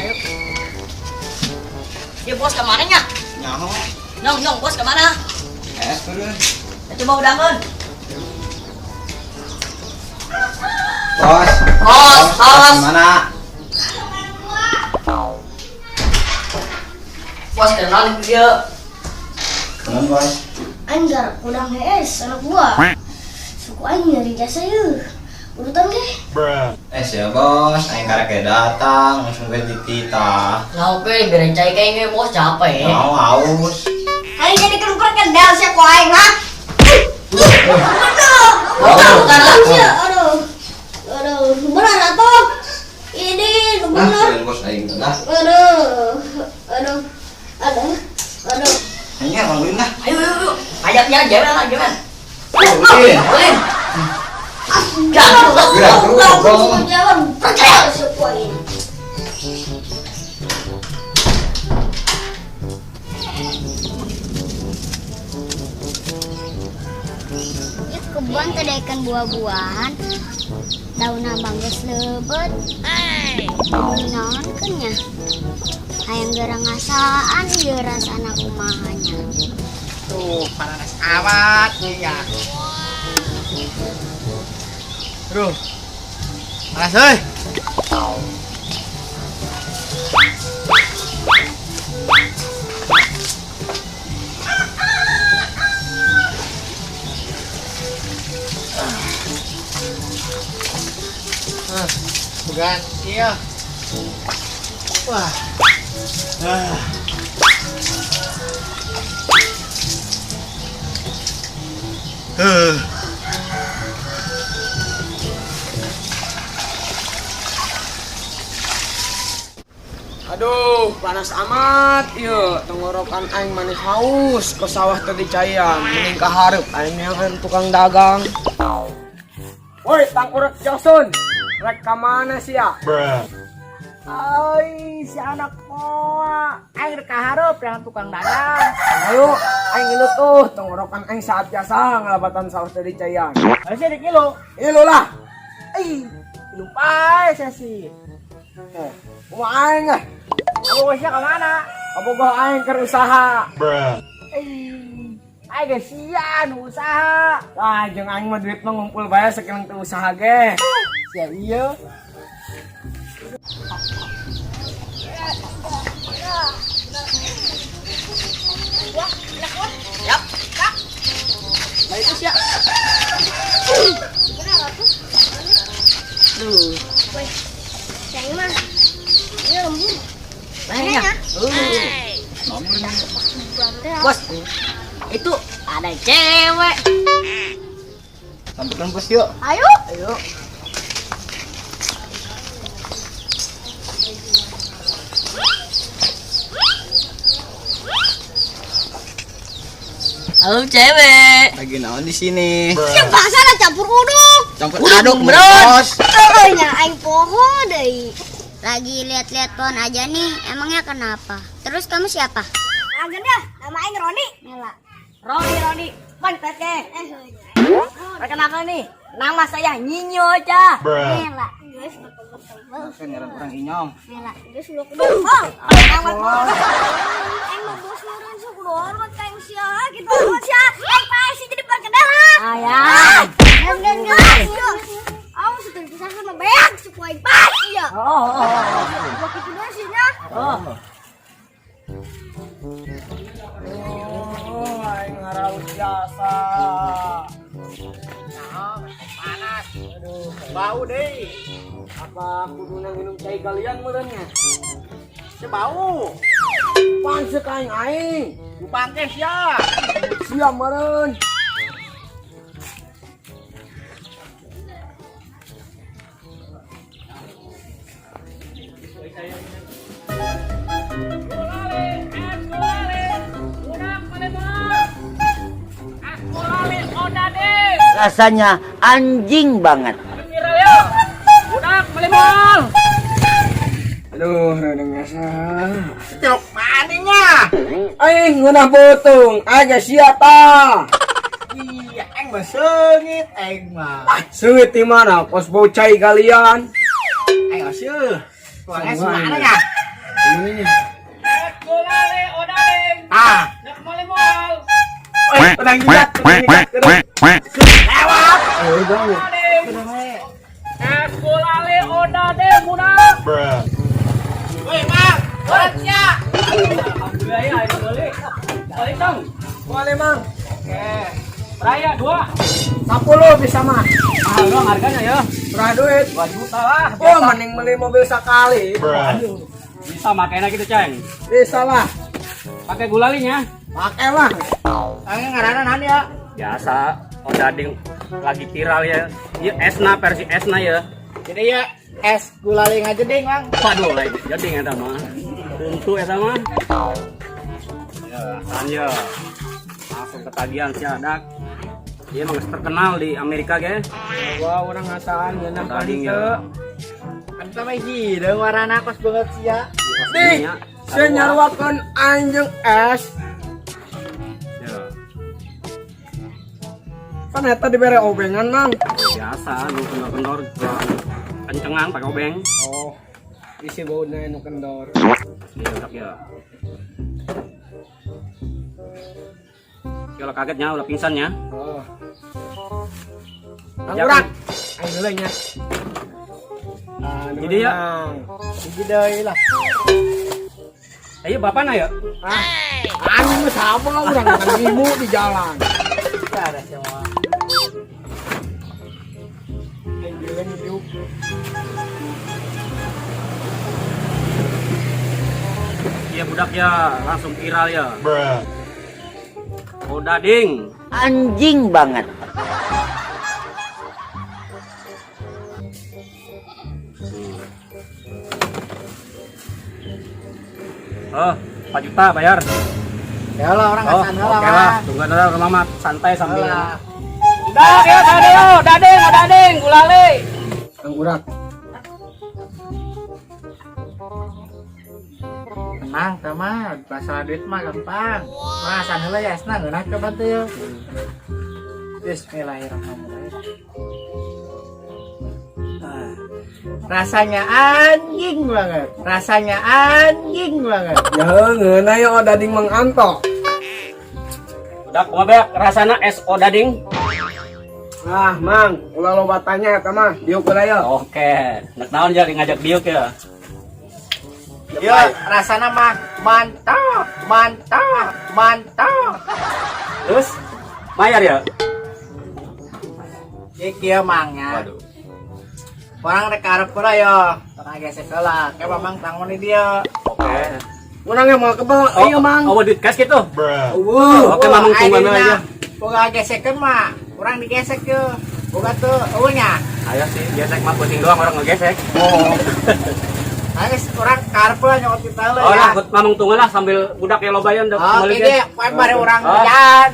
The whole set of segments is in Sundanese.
Ayo. Ya bos kemana nya? Nyaho. Nyong, nyong, bos kemana? Es turun. Ya, coba udangan. Bos. Bos, bos. Mana? Bos kenal dia. Kenal bos. Aing gar udang hees anak gua. Suku aing nyari jasa yeuh. Urutan ge. Eh ya bos, aing karek datang langsung ke ditita. Nah oke, biar cai kayaknya bos capek. Mau haus. Aing jadi keluar kendal sia ku aing ha. Aduh. Bukan, bukan lah. Aduh. Aduh, benar atuh. Ini benar. Nah, bos aing lah. Aduh. Aduh. Aduh. Aduh. Hanya bangunin lah. Ayo, ayo, ayo. Ajaknya jalan lah, jalan. Ulin. Ulin. Jangan, Gerak, Jalan, percaya sia ku aing. Ya kebun tadi ikan buah-buahan. Daunna bagus lebet. Beli naon keun nya? Hayang gerang ngasaan ieu rasana kumaha nya. Tuh, panas amat ya. Aduh. Panas euy. Ah, bukan iya. Wah. Ah. Aduh, panas amat ieu. Tenggorokan aing maneh haus ke sawah tadi cayan. Mending ka hareup aing neangan tukang dagang. Woi, tangkurek Jason. Rek ka mana sia? Ai, si anak moa. Aing rek ka hareup yang tukang dagang. Ayo, aing ngilu tuh tenggorokan aing saat biasa ngalabatan sawah tadi cayan. Ayo sih rek ngilu. Ngilu lah. Ih, ngilu pae sia sih. Kumaha aing ah? Kabogoh sia ka mana? Kabogoh aing keur usaha. Ih, aing geus sia nu usaha. Wah, jeung aing mah duit mah ngumpul bae sakieu teu usaha ge. Sia ieu. Yap. Balik terus ya. Benar atuh. Duh. Weh. Cai mah. Ieu lembur. Banyak. Bos, itu ada cewek. Sampai bos yuk. Ayo. Ayo. Halo cewek. Lagi naon di sini? Sia bahasa lah campur uduk. Campur Uduk, aduk beneran. bos. Euy nya aing poho deui. Lagi lihat-lihat pohon aja nih, emangnya kenapa? Terus kamu siapa? Agen dah, nama aing Roni. Mela. Roni, Roni, pan tete. Eh, Perkenalkan nih, nama saya Nyinyo aja. Mela. geus tebel-tebel. Kan ngaran urang Inyong. Mela. Geus udah kudu. Oh, Nama bos. aing mah bos meureun sok kudu hormat ka aing sia gitu hormat sia. Aing pae sih jadi perkedel ha. Ayah. Gas gas gas. Awas teu pisahan mah beak suku aing pae sia. Oh, oh, oh, Gua kitu deui sih nya. oh. Oh, aing ngaraus jasa. Nah, panas. Aduh, bau deui. Apa kudu minum cai kalian meureun nya? Si bau. Pan seuk aing aing. Ku bangke sia. Sia meureun. Rasanya anjing banget. Aduh, rada ngasa. Cilok maningnya. Aing ngeunah beuteung, aing ge sia tah. Iya, aing mah seungit aing mah. Seungit di mana? Kos bau cai kalian. Aing mah seuh. Tuang es mana ya? Ini. Es gulali odading. Ah. Nak meuli moal. Eh, pedang jidat, pedang jidat, pedang. Lewat. Oh, udah. Odading. Es gulali odading budak. Woi, Mang. Beratnya. Alhamdulillah ya ayo beli. Beli dong. Boleh, Mang. Oke. Raya 2. 10 bisa mah. Mahal dong harganya ya. Berapa duit? 2 juta lah. Oh, mending beli mobil sekali. Aduh. Bisa makainya gitu, Ceng. Bisa lah. Pakai gulalinya. Pakai lah. Angin ngaranna naon ya? Biasa, odading lagi viral ya. Iya, esna versi esna ya. Jadi ya es gulali ngajeding, Mang. Waduh, lagi jadi eta mah. Untuk eta mah. Ya, san ya. Langsung ketagihan si adak. Dia emang terkenal di Amerika ge. Wah, orang ngasaan ngeunah Odading kali ya. teu. Kan sama hideung warnana kos banget sia. Nih, saya nyaruakeun anjing es. Ya, Kan eta dibere obengan, Mang. biasa nu kendor-kendor kencengan pakai obeng. Oh. Isi bauna nu kendor. Iya, udah ya. Ya, ulah kagetnya, ulah pingsannya. Oh. Mang Ya, urang. Aing heula nya. Jadi ya. Hiji deui lah. Ayo bapak na ya. Ah. Anjing mah sama urang kan ibu di jalan. Ada semua. Aing heula hidup. Iya budak ya, langsung viral ya. Odading. Anjing banget. Oh, 4 juta bayar. Ya lah orang Oh, ngasaan heula, oke lah. Mang. Tunggu dulu rumah mah santai sambil. Heula. Udah, ya, dading, dading, dading, gulali. Mang urang. Tenang, teh mah masalah duit mah gampang. Mah asan heula ya esna ngeunah coba teh ya. Bismillahirrahmanirrahim. Ah, rasanya anjing banget. Rasanya anjing banget. Ya ngeunah ya odading Mang Anto. Udah, kumaha beak rasana es odading. Ah, Mang, ulah loba tanya eta mah, diuk heula ya. Oke, nek naon jadi ngajak diuk ya. Ya, rasana mah mantap, mantap, mantap. Terus bayar ya? Iki ya mang ya. Orang rek arep heula ya. Tong gesek heula. Ke mamang tangon di dia. Oke. Urang ge moal kebel, iya Mang. Oh, duit cash gitu. Eueuh. Oke, mamang tungguan aja. Boga gesekeun mah, urang digesek ye. Boga teu eueuh nya. Ayo sih, gesek mah pusing doang orang ngegesek. Oh. Ayo urang karep lah nyokot kita heula Oh ya. lah, mamang tunggu lah sambil budak ya lobayan udah Oke kembali ge, poe bare urang Oh. hujan.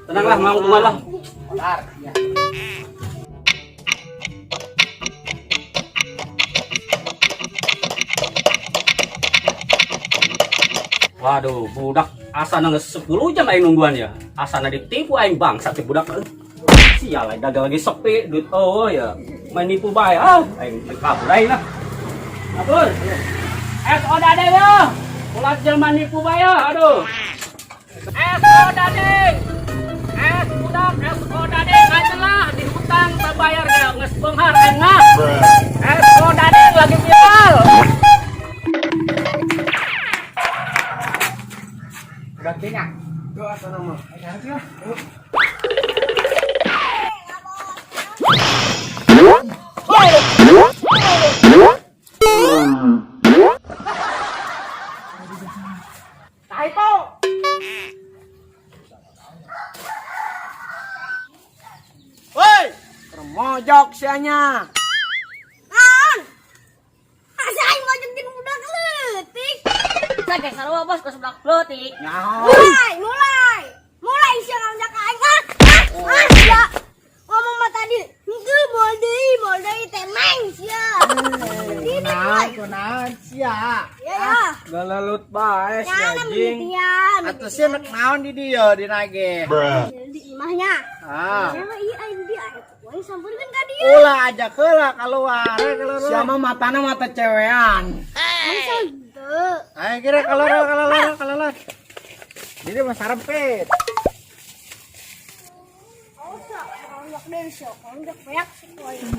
Tenang lah, mamang tunggu lah. Bentar. Ya. Waduh, budak asana geus 10 jam aing nungguan ya. Asana ditipu aing bangsat si budak. Sial aing dagang lagi sepi duit oh ya. Main nipu bae ah, aing kabur aing lah. Kabur. Es odading ya. Ulah jelema nipu bae ya, aduh. Es odading. Es budak es odading aja lah di hutang terbayar ya geus beunghar aing mah. Es odading lagi viral. Udah nya. Tuh asana mah. Woi, mojok sianya. Naon? Asa aing mojok jeung budak leutik. Saya sarua bos kos budak leutik. Nyaho. Mulai, mulai. Mulai sia ngalunjak ka aing. Ah, ah, ah, sia. Ngomong mah tadi, henteu moal deui teh meng sia. Ini mulai. Kunaon sia? Ya ya. Galelut bae si Nyana anjing. mimitian. Atuh sia nek naon di dieu dina ge. Di imahnya. Ah. Ya iya aing di aing aing sampeurkeun ka dieu. Ulah aja heula keluar, keluar. Siapa matana mata cewean. Masa henteu. Ayo kira kalor kalor kalor. Jadi mah sarempit. Konjak deh sih, konjak banyak sih.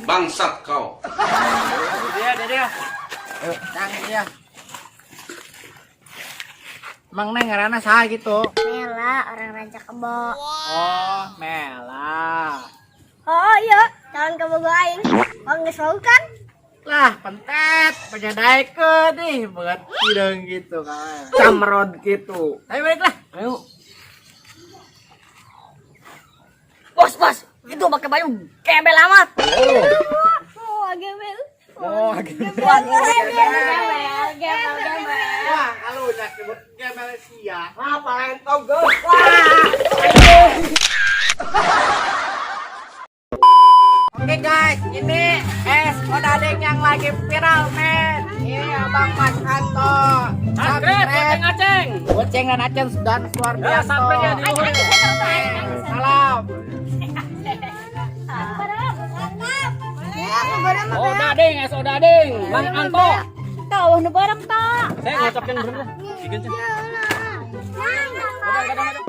Bangsat kau. Dia dia dia. Ayo, tang dia. Mang Neng ngaranna saha gitu? Mela orang Ranca Kebo. Oh, Mela. Oh iya, calon kebo aing. Oh geus mau kan? Lah, pentet, penyadaikeun nih, banget hidung gitu kan. Camrod gitu. Ayo balik lah. Ayo. Bos, bos, itu pakai baju gembel amat. Oh, gembel. Oh, gitu. Wah, gembel, gembel, gembel, gembel. Wah, kalau udah sebut gembel sia. Ah, palentog geus. Oke guys, ini es odading yang lagi viral, men. Ini Abang Mas Anto. Subscribe, goceng aceng. Goceng dan Aceng dan Ya, sampai ya di luhur. Salam. Oh, dading, es odading, Mang Anto. Tahu nu bareng tak? Saya ngucapin bener. Bikin, Cen. Nah, Gadang, gadang, gadang.